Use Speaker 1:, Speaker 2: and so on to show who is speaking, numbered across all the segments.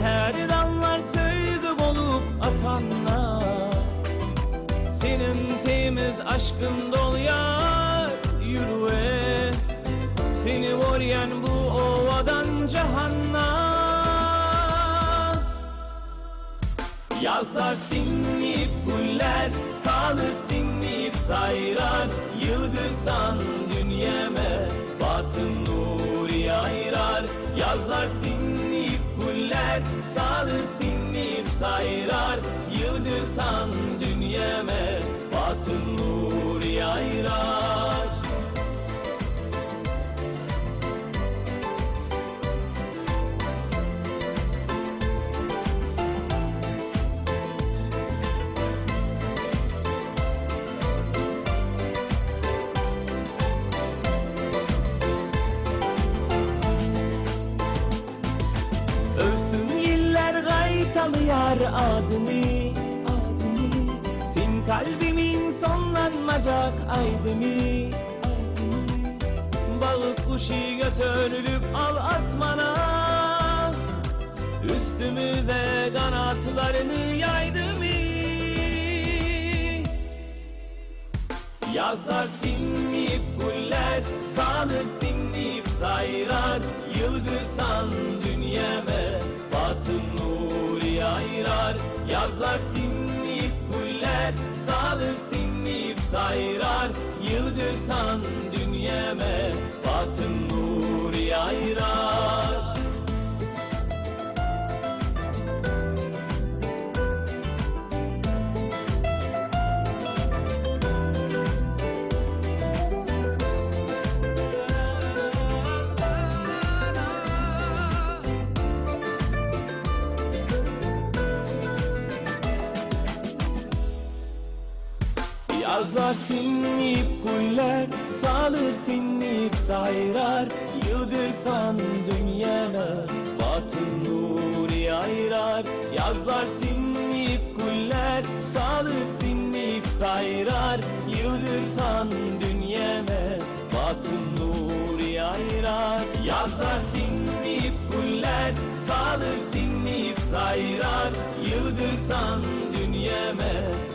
Speaker 1: Säher daňlar söýgi bolup atanda, Seniň temiz aşkyň dolýar ýürege. Seni görýän bu owadan jahanda. Ýazlar siňňip güller, salyr siňňip saýrar, Ýylgyrsan dünýäme batyn nury ýaýrar. Ýazlar siňňip güller, salyr siňňip saýrar, Ýylgyrsan dünýäme batyn nury ýaýrar. Öwsün ýeller gaýtalaýar adymy, adymy. Sen kalbimiň soňlanmajak aýdymy. Balyk guşy göterilip al asmana, Üstümize ganatlaryny ýaýdymy. Ýazlar siňňip güller, salyr siňňip saýrar, Ýylgyrsan dünýäme batyn nury ýaýrar. Ýazlar siňňip güller, salyr siňňip saýrar, Ýylgyrsan dünýäme batyn nury ýaýrar. Ýazlar siňňip güller, salyr siňňip saýrar, Ýylgyrsan dünýäme batyn nury ýaýrar. Ýazlar siňňip güller, salyr siňňip saýrar, Ýylgyrsan dünýäme batyn nury ýaýrar. Ýazlar siňňip güller, salyr siňňip saýrar, Ýylgyrsan dünýäme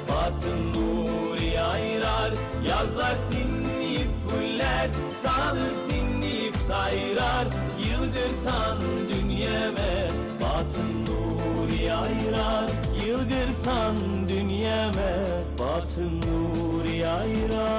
Speaker 1: batyn nury ýaýrar. Ýazlar siňňip güller, salyr siňňip saýrar, Ýylgyrsan dünýäme batyn nury ýaýrar. Ýylgyrsan dünýäme batyn nury ýaýrar.